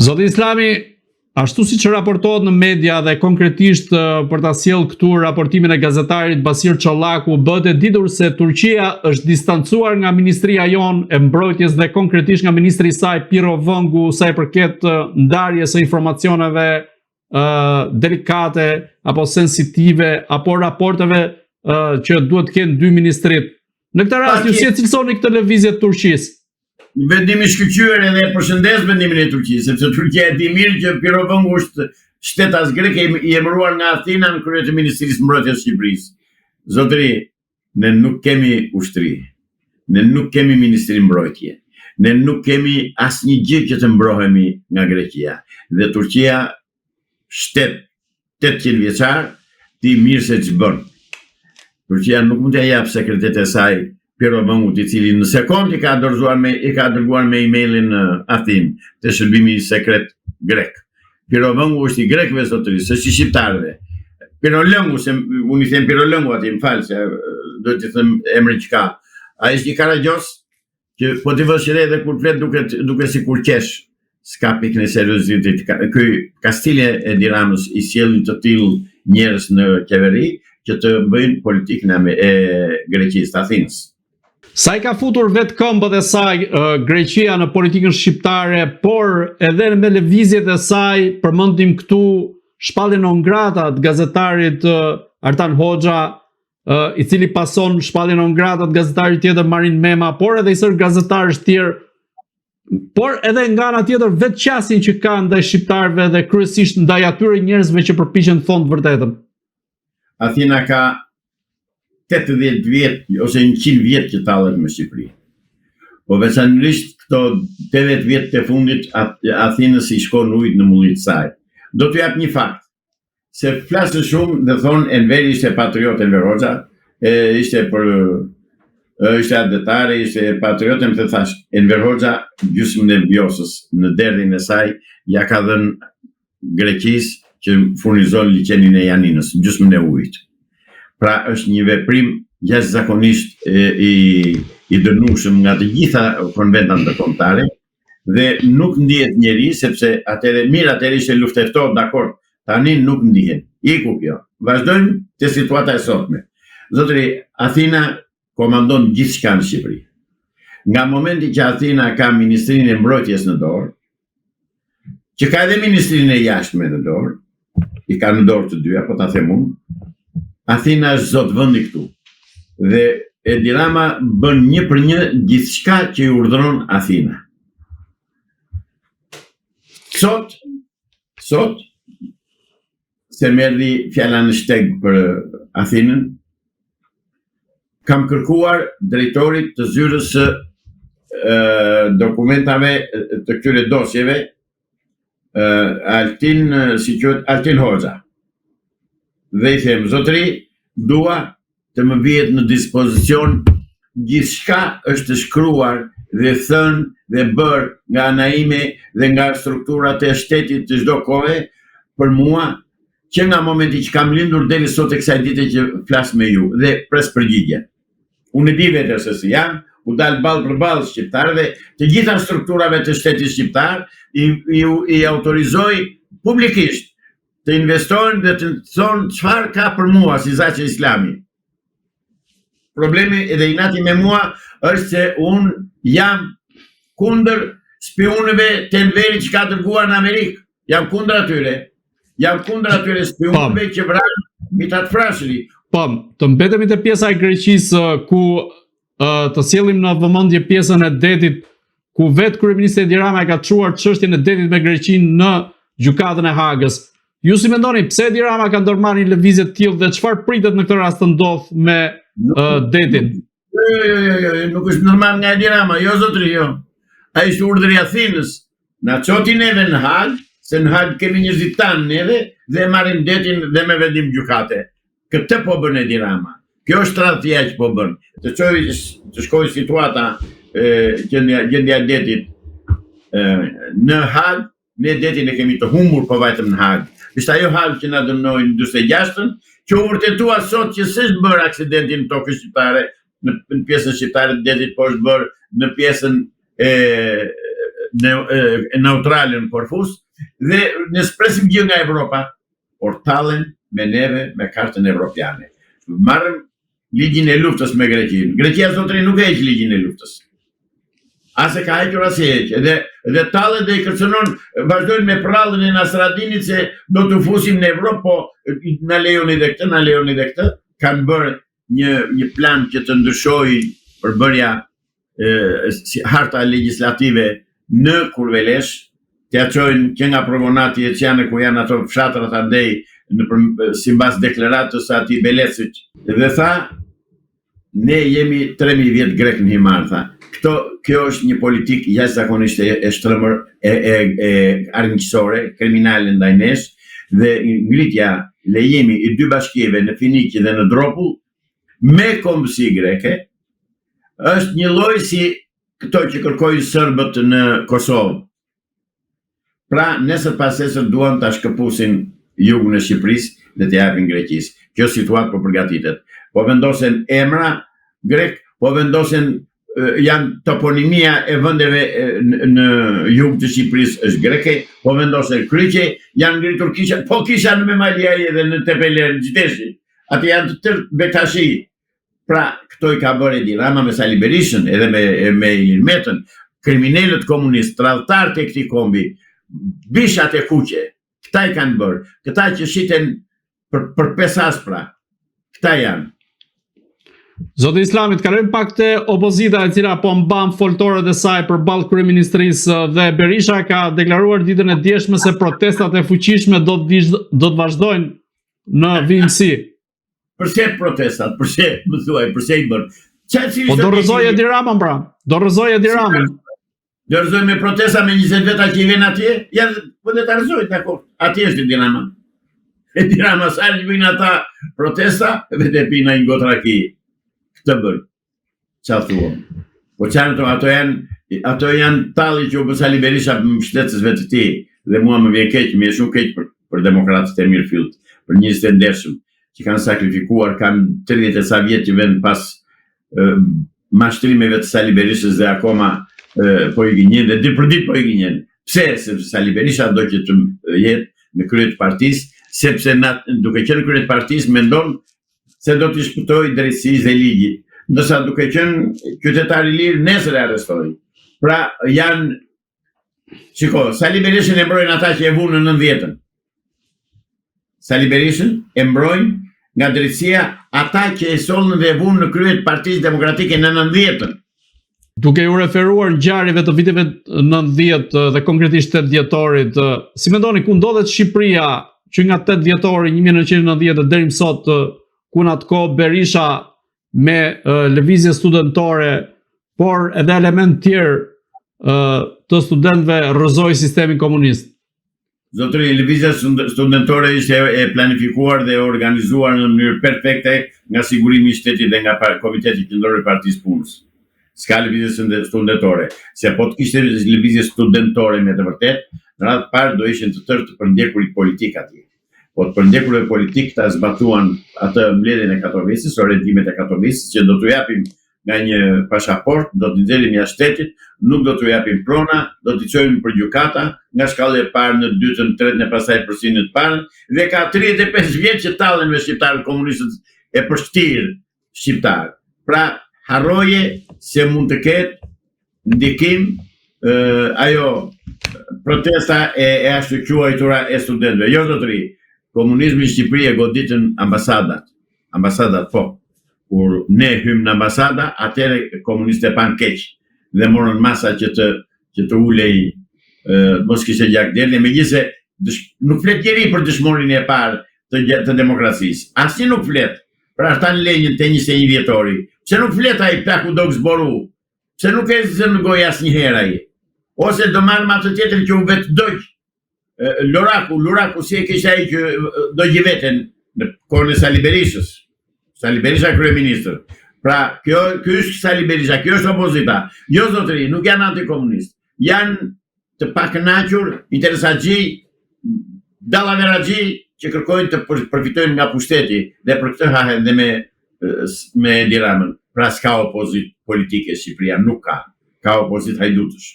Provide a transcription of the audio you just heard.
Zoti Islami, ashtu siç raportohet në media dhe konkretisht për ta sjellë këtu raportimin e gazetarit Basir Çollaku, bëhet e ditur se Turqia është distancuar nga Ministria jonë e Mbrojtjes dhe konkretisht nga ministri i saj Pirro Vengu sa i përket ndarjes së informacioneve uh, delikate apo sensitive apo raporteve uh, që duhet të kenë dy ministritë. Në këtë rast ju si e cilësoni këtë lëvizje të Turqisë? Një vendim i shkëlqyer edhe e përshëndes vendimin e Turqisë, sepse Turqia e di mirë që Pirro Vengu është shtetas grek i emëruar nga Athina në krye të Ministrisë së Mbrojtjes së Shqipërisë. Zotëri, ne nuk kemi ushtri. Ne nuk kemi ministri mbrojtje. Ne nuk kemi asnjë gjë që të mbrohemi nga Greqia. Dhe Turqia shtet 800 vjeçar, di mirë se ç'bën. Turqia nuk mund t'ia japë sekretet e saj Pirro Vengut, i cili në sekondë i ka dorëzuar me i ka dërguar me emailin në Athinë, te shërbimi sekret grek. Pirro Vengu është i grekëve zotëri, s'është i shqiptarëve. Pirro Lëngu, se unë i them Pirro Lëngu atij, më fal se duhet t'i them emrin që ka. Ai është një karagjoz që po t'i vësh re edhe kur flet duket duket sikur qesh, s'ka pikën e seriozitetit. Ky kastilja e Edi Ramës i sjellin të tillë njerëz në qeveri që të bëjnë politikën e Greqisë, të Athinës. Sa i ka futur vetë këmbët e saj Greqia në politikën shqiptare, por edhe me lëvizjet e saj, përmendim këtu shpalljen non grata të gazetarit Artan Hoxha, i cili pason shpalljen non grata të gazetarit tjetër Marin Mema, por edhe i sërë gazetarësh të tjerë, por edhe nga ana tjetër vetë qasjen që ka ndaj shqiptarëve dhe kryesisht ndaj atyre njerëzve që përpiqen të thonë të vërtetën. Athina ka 80 vjet ose 100 vjet që tallet me Shqipërinë. Po veçanërisht këto 80 vjet të fundit Athinës i shkon ujët në mulli të saj. Do t'ju jap një fakt. Se flasin shumë dhe thonë Enveri ishte patriot Enver Hoxha, e, ishte për ishte atdhetar, ishte patriot e më të thash Enver Hoxha gjysmën e Vjosës në derdhjen e saj ia ka dhënë Greqisë që furnizon liqenin e Janinës, gjysmën e ujit. Pra është një veprim jashtëzakonisht i i dënueshëm nga të gjitha konventat ndërkombëtare, dhe nuk ndihet njeri sepse atëherë mirë atëherë ishte luftë e ftohtë dakord tani nuk ndihet iku kjo vazhdojmë te situata e sotme zotëri Athina komandon gjithçka në Shqipëri nga momenti që Athina ka ministrinë e mbrojtjes në dorë që ka edhe ministrinë e jashtme në dorë i ka në dorë të dyja, po ta them unë, Athina është zot vendi këtu. Dhe Edi Rama bën një për një gjithçka që i urdhëron Athina. Sot, sot, se më erdhi fjala në shteg për Athinën, kam kërkuar drejtorit të zyrës së dokumentave të këtyre dosjeve, Altin, si quhet, Altin Hoxha. Dhe i them, zotëri, dua të më vihet në dispozicion gjithçka është shkruar dhe thënë dhe bërë nga ana ime dhe nga strukturat e shtetit të çdo kohe për mua që nga momenti që kam lindur deri sot e kësaj dite që flas me ju dhe pres përgjigje. Unë e di vetë se si jam, u dal ballë për ballë shqiptarëve, të gjitha strukturave të shtetit shqiptar, i, i, i autorizoj publikisht të investojnë dhe të thonë çfarë ka për mua si Zaçe Islami. Problemi edhe inati me mua është se unë jam kundër spiunëve të Enverit që ka dërguar në Amerikë. Jam kundër atyre. Jam kundër atyre spiunëve që vranë Mithat Frashëri. Po, të mbetemi te pjesa e Greqisë ku të sjellim në vëmendje pjesën e detit ku vetë kryeministri Edi Rama e ka çuar çështjen e detit me Greqinë në gjykatën e Hagës. Ju si mendoni pse Edi Rama ka ndërmarrë një lëvizje të tillë dhe çfarë pritet në këtë rast të ndodhë me uh, detin? Jo, jo, jo, jo, jo, nuk është ndërmarrë nga Edi Rama, jo zotëri, jo. Ai është urdhri i Athinës. Na ço ti neve në Hagë, se në Hagë kemi njerëzit tanë neve dhe e marrim detin dhe me vendim gjykate. Këtë po bën Edi Rama. Kjo është tradhtia që po bën. Të çojë të shkojë situata e gjendja gjendja e detit e, në Hagë, ne detin e kemi të humbur po vajtëm në Hagë. Është ajo Hagë që na dënoi në 46-ën, që u vërtetua sot që s'është bërë aksidenti në tokën shqiptare, në, në pjesën shqiptare të detit, po është bërë në pjesën e. neutrale në Korfuz dhe ne s'presim gjë nga Evropa, por tallen me neve me kartën evropiane. Marrim ligjin e luftës me Greqinë. Greqia zotëri nuk e heq ligjin e luftës. As e ka hequr as e heq. Edhe edhe tallet dhe i kërcënon, vazhdojnë me prallën e Nasradinit se do të fusim në Evropë, po na lejoni edhe këtë, na lejoni edhe këtë. Kanë bërë një një plan që të ndryshojë përbërja e, si harta legjislative në Kurvelesh, t'ia çojnë që nga Provonati e ç'janë ku janë ato fshatrat andej në për, simbas deklaratës së atij Belecit. Dhe tha, ne jemi 3000 vjet grek në Himarë, tha. Këto, kjo është një politikë jashtëzakonisht e, e shtrembër, e, e, e armiqësore, kriminale ndaj nesh, dhe ngritja, lejimi i dy bashkive në Finiq dhe në Dropull, me kombësi greke, është një lloj si këto që kërkojnë serbët në Kosovë. Pra, nesër pasnesër duan ta shkëpusin jugun e Shqipërisë dhe t'ia japin Greqisë. Kjo situatë po përgatitet. Po vendosen emra grek, po vendosen janë toponimia e vendeve në jug të Shqipërisë është greke, po vendosen kryqe, janë ngritur kisha, po kisha në Memaliaj edhe në Tepelenë, gjitheshi. Aty janë të tërë bektashi. Pra, këto i ka bërë Edi Rama me Sali Berishën, edhe me, me Ilir Metën, kriminelët komunistë, tradhtarët e këtij kombi, bishat e kuqe, këta i kanë bërë, këta që shiten për, për pesaspra, këta janë. Zoti Islami, të kalojmë pak te opozita e cila po mban foltoret e saj përballë kryeministrisë dhe Berisha ka deklaruar ditën e djeshme se protestat e fuqishme do të do të vazhdojnë në vijimësi. Përse protestat? Përse, më thuaj, përse i bën? Qa, po do rrëzojë Edi Ramën pra. Do rrëzojë Edi Ramën. Do rrëzojë me protesta me 20 veta që i vjen atje? Ja, po le ta rrëzojë dakord. Atje është Edi Rama. Edi Rama sa që bëjnë ata protesta, vetë e pinë një gotë raki. Këtë bën. Ça thua? Po çfarë ato, ato janë ato janë tallje që u bë Sali Berisha mbështetësve të tij dhe mua më vjen keq, më vjen shumë keq për për demokratët e mirëfilltë, për njerëzit e ndershëm që kanë sakrifikuar, kanë 30 e ca vjet që vënë pas e, mashtrimeve të Sali Berishës dhe akoma e, po i gënjen dhe ditë për ditë po i gënjen. Pse? Sepse Sali Berisha do që të jetë në krye të partisë, sepse na, duke qenë në krye të partisë mendon se do t'i shpëtojë drejtësisë dhe ligjit, ndërsa duke qenë qytetar i lirë nesër e arrestojnë. Pra janë Shiko, Sali Berishën e mbrojnë ata që e vunë në 90-ën. Sali Berishën e mbrojnë nga drejtësia ata që e sollën dhe e vunë në krye të Partisë Demokratike në 90-ën. Duke iu referuar ngjarjeve të viteve 90 dhe konkretisht 8 dhjetorit, si mendoni ku ndodhet Shqipëria që nga 8 dhjetori 1990 deri më sot ku në atë kohë Berisha me lëvizje studentore, por edhe elementë tjerë të studentëve rrëzoi sistemin komunist? Zotëri, lëvizja studentore ishte e planifikuar dhe e organizuar në mënyrë perfekte nga sigurimi i shtetit dhe nga Komiteti Qendror i Partisë Punës. S'ka lëvizje studentore, se po të kishte lëvizje studentore me të vërtetë, në radhë të parë do ishin të tërë të përndjekurit politik atje. Po të përndjekurit politik ta zbatuan atë mbledhjen e Katovicës, orientimet e Katovicës, që do t'u japim nga një pashaportë, do t'i nxjerrim jashtë shtetit, nuk do t'u japim prona, do t'i çojmë për gjykata, nga shkalla e parë në të dytën, të tretën e pastaj përsëri në të parën, dhe ka 35 vjet që tallen me shqiptarët komunistët e pështirë shqiptarë. Pra, harroje se mund të ketë ndikim e, ajo protesta e, e ashtuquajtura e studentëve. Jo zotëri, komunizmi në Shqipëri e goditën ambasadat. Ambasadat po. Kur ne hymë në ambasada, atëherë komunistët e panë keq dhe morën masa që të që të ulej e, mos kishte gjakderdhje, megjithëse dësh, nuk flet njeri për dëshmorin e parë të, të demokracisë. Asnjë nuk flet për Artan Lenjën te 21 dhjetori. Pse nuk flet ai plaku Dokë Zboru? Pse nuk e zë në gojë asnjëherë ai? Ose do marrim atë tjetrin që u vetëdogj Loraku, Luraku si e kishte ai që dogji veten në kohën e Sali Berishës. Sali Berisha kryeministër. Pra, kjo ky është Sali Berisha, kjo është opozita. Jo zotëri, nuk janë antikomunistë. Janë të pakënaqur, interesaxhi, dallaveraxhi që kërkojnë të përfitojnë nga pushteti dhe për këtë hahen dhe me me Edi Ramën. Pra s'ka opozitë politike Shqipëria, nuk ka. Ka opozitë hajdutësh.